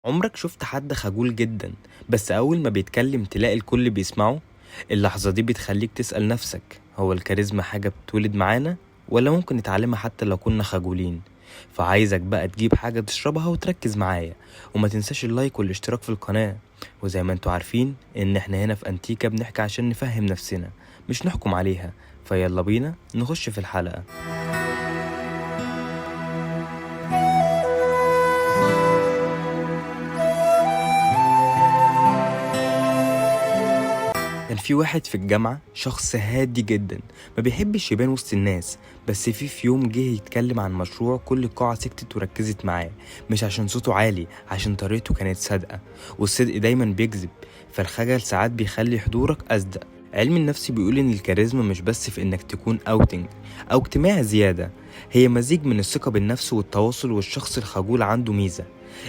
عمرك شفت حد خجول جدا بس أول ما بيتكلم تلاقي الكل بيسمعه؟ اللحظة دي بتخليك تسأل نفسك، هو الكاريزما حاجة بتولد معانا ولا ممكن نتعلمها حتى لو كنا خجولين؟ فعايزك بقى تجيب حاجة تشربها وتركز معايا، وما تنساش ال like والاشتراك في القناة. وزي ما انتوا عارفين ان احنا هنا في انتيكا بنحكي عشان نفهم نفسنا مش نحكم عليها. فيلا بينا نخش في الحلقة. كان في واحد في الجامعة، شخص هادي جدا ما بيحبش يبان وسط الناس، بس في يوم جه يتكلم عن مشروع كل القاعة سكتت وركزت معاه، مش عشان صوته عالي، عشان طريقته كانت صادقة، والصدق دايما بيجذب. فالخجل ساعات بيخلي حضورك أصدق. علم النفس بيقول إن الكاريزما مش بس في إنك تكون outing أو اجتماعي زيادة، هي مزيج من الثقة بالنفس والتواصل. والشخص الخجول عنده ميزة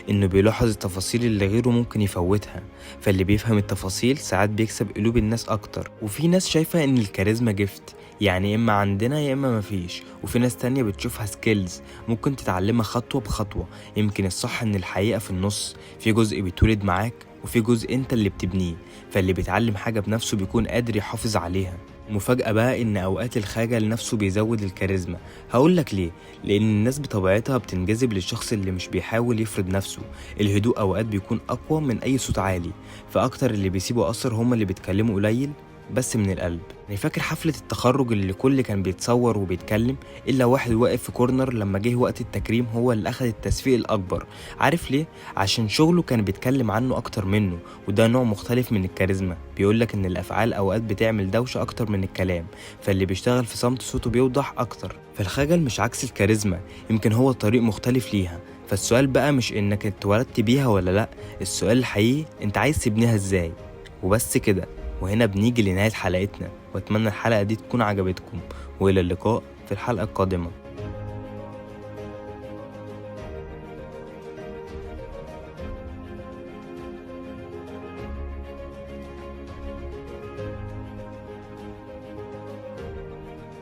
إنه بيلاحظ التفاصيل اللي غيره ممكن يفوتها، فاللي بيفهم التفاصيل ساعات بيكسب قلوب الناس أكتر. وفي ناس شايفة إن الكاريزما gift، يعني إما عندنا يا إما مفيش، وفي ناس تانية بتشوفها skills ممكن تتعلمها خطوة بخطوة. يمكن الصح إن الحقيقة في النص، في جزء بيتولد معاك وفي جزء انت اللي بتبنيه، فاللي بيتعلم حاجة بنفسه بيكون قادر يحافظ عليها. مفاجأة بقى إن أوقات الخجل نفسه بيزود الكاريزما. هقولك ليه؟ لأن الناس بطبيعتها بتنجذب للشخص اللي مش بيحاول يفرض نفسه. الهدوء أوقات بيكون أقوى من أي صوت عالي، فأكتر اللي بيسيبوا أثر هما اللي بيتكلموا قليل بس من القلب. يعني فاكر حفلة التخرج اللي الكل كان بيتصور وبيتكلم إلا واحد واقف في corner، لما جه وقت التكريم هو اللي أخد التصفيق الأكبر. عارف ليه؟ عشان شغله كان بيتكلم عنه أكتر منه، وده نوع مختلف من الكاريزما. بيقولك إن الأفعال أوقات بتعمل دوشة أكتر من الكلام، فاللي بيشتغل في صمت صوته بيوضح أكتر. فالخجل مش عكس الكاريزما، يمكن هو طريق مختلف ليها. فالسؤال بقى مش إنك اتولدت بيها ولا لأ، السؤال الحقيقي إنت عايز تبنيها إزاي. وبس كده، وهنا بنيجي لنهاية حلقتنا، وأتمنى الحلقة دي تكون عجبتكم، وإلى اللقاء في الحلقة القادمة.